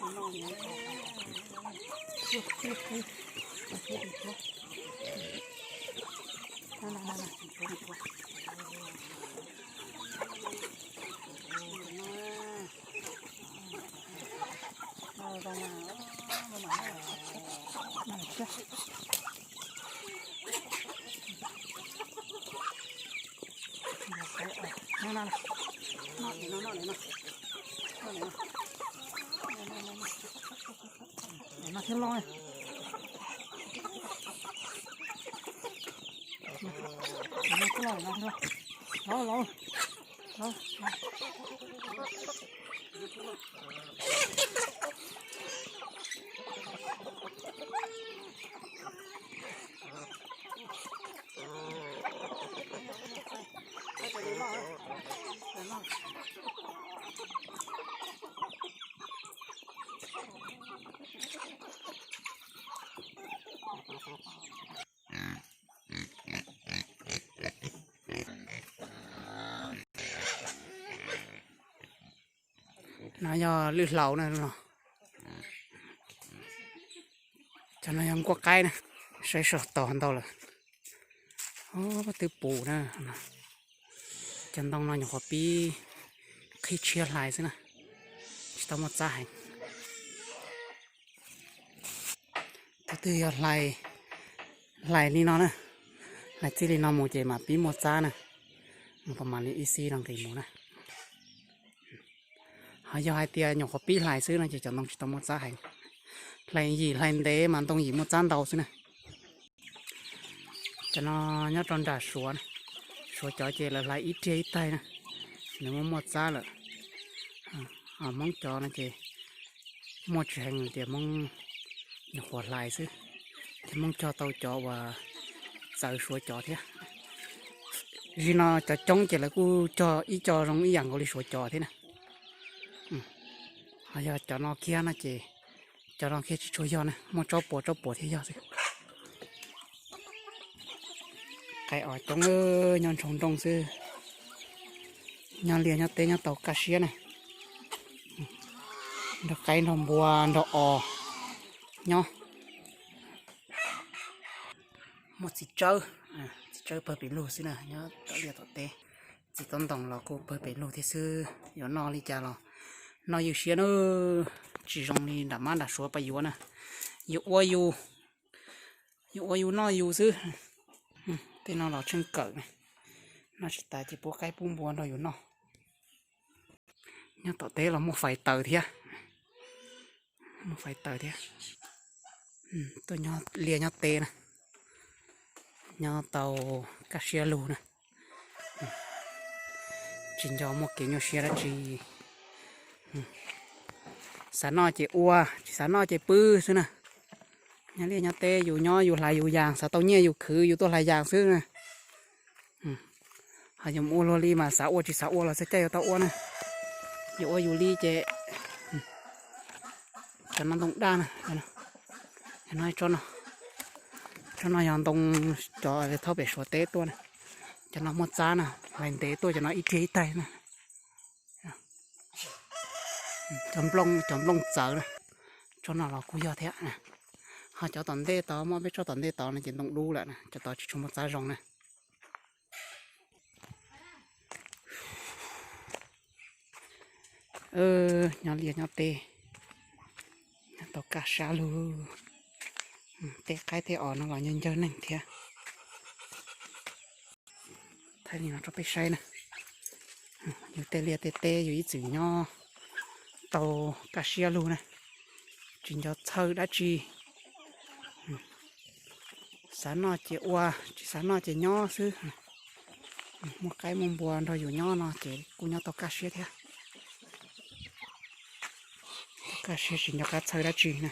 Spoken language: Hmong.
No thiab loj. No thiab loj, no thiab loj. Lauj, lauj. Lauj. No yog lwj hlaus na no. Cov no yog nkuaj qaib na, saib sov tog ntau lawm. Twb pus na. Cov ntoo no nyuam qhuav pib qhib tshiab hlais xwb na, tsis tau muaj txab heev. Tus twg yog hlais, hlais li no na, hlais txij li no mus ces mam pib muaj txab na, mus pab mam li ib xib no nqis mus na. Ho yog hais tias nyuam qhuav pib hlais xwb no ces cov ntoo tsis tau muaj txab heev. Hlais yim hlais ntev mas ntoo yim muaj txab ntau xwb na. Cov no nyob rau nram Suav, Suav cov ces lawv hlais ib riag ib taig na, nws muaj muaj txab lawm. Hmoob cov no ces muaj tsis heev, tias Hmoob nyuam qhuav hlais xwb, thiab Hmoob cog tau cov uas txawv Suav cov thiab. Zim no cov coob ces lawv kuj cog ib co zoo ib yam nkaus li Suav cov thiab na. Ho yog cov no kiag no ces, cov no kiag tsis tshua yog na, muaj tsob puas tsob puas thiaj yog xwb. Qaib os coob, nyob ntsoo nrooj xwb. Nyob liaj nyob teb nyob tau kaj siab na. Nrog qaib nrog npua nrog os nyob. Muaj txiv tsawb, txiv tsawb pawg pes lug xwb na, nyob tom liaj tom teb. Txiv tau ntoos los kuj pawg pes lug thiab xwb, yuav noj li cas los noj ywj siab na, tsis zoo li nram mab nram suav pas yuav na. Yus ua yus, yus ua yus noj yus xwb. Tej no los tsheej kawm, noj tsis tas ces pub qaib pub npua nrog yus noj. Nyob tom teb los muaj fais taws thiab, muaj fais taws thiab. Tuaj nyob liaj nyob teb na, nyob tau kaj siab lug na. Tsis nco muaj kev nyuaj siab dab tsi. Xav noj ces ua, tsis xav noj ces pw xwb na. Nyob liaj nyob teb yus nyob yus hlais yus yas, xav tau nyiaj yus khwv yus tuaj hlais yas xwb na. Ho yus mus ua luag li mas xav ua tsis xav ua los txog caij yuav tau ua na. Yus ua yus li ces cov no ntoo daj na. Tsob no yog ntoo cov thaub pem suav teb tuaj na. Cov no muaj txab na, hlais ntev tuaj cov no ib riag ib taig na. Cov nplooj txawv na, tsob no los kuj yog thiab. Ho cov tom ntej tod, muaj peb tsob tom ntej tod no ces ntoo dub lawm na, cov tod tsis tshua muaj txab zoo na. Nyob liaj nyob teb, nyob tau kaj siab lug. Tej qaib tej os no los ncawg ncawg neeg thiab. Thaij li no rau peb saib na. Yus tej liaj tej teb yus ib txwm nyob tau kaj siab lug na, tsis nco txhawj dab tsi. Xav noj ces ua, tsis xav noj ces nyob xwb. Muaj qaib muaj npua nrog yus nyob no ces kuj nyob tau kaj siab thiab. Tau kaj siab tsis nco qab txhawj dab tsi na.